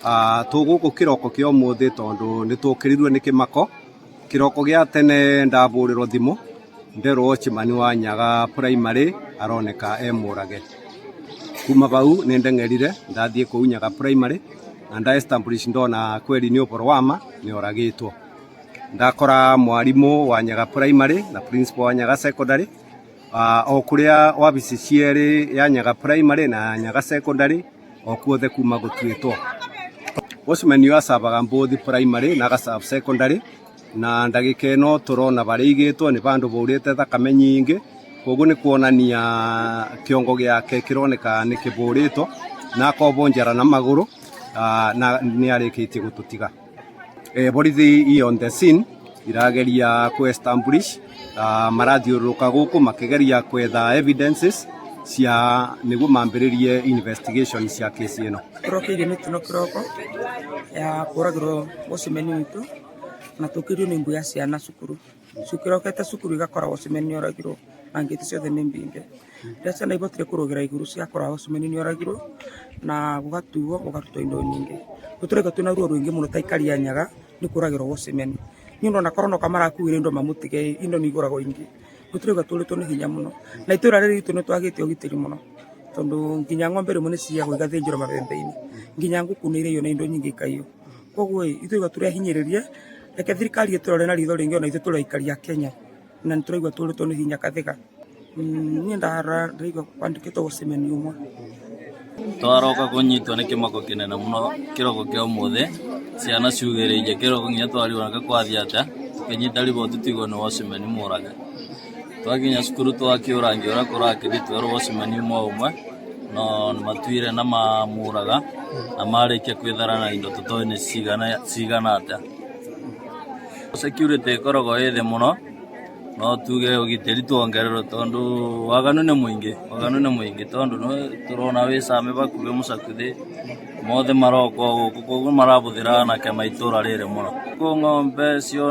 Tũgũkũ kĩroko kĩa ũmũthĩ tondũ nĩ tũkĩrirwe nĩ kĩmako. Kĩroko gĩa tene ndabũrĩrwo thimũ nderwo watchman wa Nyaga Primary aroneka e mũrage. Kuma bau nĩ ndeng'erire ndathiĩ kũu Nyaga Primary na nda establish ndona kweli nĩ ũboro wa ma nĩ oragĩtwo. Ndakora mwarimũ wa Nyaga Primary na principal wa Nyaga Secondary o kũrĩa wabici cierĩ ya Nyaga Primary na Nyaga Secondary o kuothe kuma gũtuĩtwo. Watchman ũyũ acabaga both primary na agaserve secondary na ndagĩka ĩno tũrona barĩa aigĩtwo nĩ bandũ baurĩte thakame nyingĩ, koguo nĩ kuonania kĩongo gĩake kĩroneka nĩ kĩbũrĩtwo na akobwo njara na magũrũ na nĩ arĩkĩtie gũtũtiga. Borithi i on the scene irageria kũ establish, marathiũrũrũka gũkũ makĩgeria kwetha evidences cia nĩguo mambĩrĩrie investigation cia kesi ĩno. Tũrokĩirio mĩtino kĩroko ya kũragĩrwo watchman witũ na tũkĩrio nĩ mbu ya ciana cukuru. Cikĩrokete cukuru igakora watchman nĩ oragirwo na ngĩti ciothe nĩ mbinge. Rĩrĩa ciana ibotire kũrũgĩra igũrũ ciakora watchman nĩ oragirwo na gũgatuo gũkarutwo indo nyingĩ. Rĩu tũraigua twĩna ruo rũingĩ mũno ta aikari a Nyaga nĩ kũragĩrwo watchman. Nĩ ũndũ ona korwo no kamarakuire indo mamũtige indo nĩ igũragwo ingĩ. Rĩu tũraigua tũrĩtwo nĩ hinya mũno na itũra rĩrĩ ritũ nĩ twagĩte ũgitĩri mũno tondũ nginya ng'ombe rĩmwe nĩ ciyagwo igathĩnjĩrwo mabembe-inĩ, nginya ngũkũ nĩ irĩo na indo nyingĩ ikaiywo. Koguo ĩ ithuĩ tũraigua tũrĩ ahinyĩrĩrie, reke thirikari ĩtũrore na ritho rĩngĩ ona ithuĩ tũrĩ aikari a Kenya na nĩ tũraigua tũrĩtwo nĩ hinya kathĩga. Niĩ ndarora ndĩraigua kwandĩkĩtwo watchman ũmwe. Twaroka kũnyitwo nĩ kĩmako kĩnene mũno kĩroko kĩa ũmũthĩ, ciana ciugĩrĩirie kĩroko nginya twarigwo nĩkĩ kwathiĩ atĩa, tũkĩnyita riboti twaigua nĩ watchman mũrage. Twakinya cukuru twakĩũrangia ũrĩa kũrakĩthiĩ twerwo watchman ũmwe ũmwe no nĩmatuire na mamũraga na marĩkia kwĩthara na indo tũtoĩ nĩ cigana atĩa. Security ĩkoragwo ĩ thĩ mũno no tuge ũgitĩri tuongererwo tondũ waganu nĩ mũingĩ, waganu nĩ mũingĩ tondũ tũrona wĩ Same bakuhĩ Mũcakuthĩ mothe maroka o gũkũ koguo marabũthĩra anake ma itũra rĩrĩ mũno. Ng'ombe cio.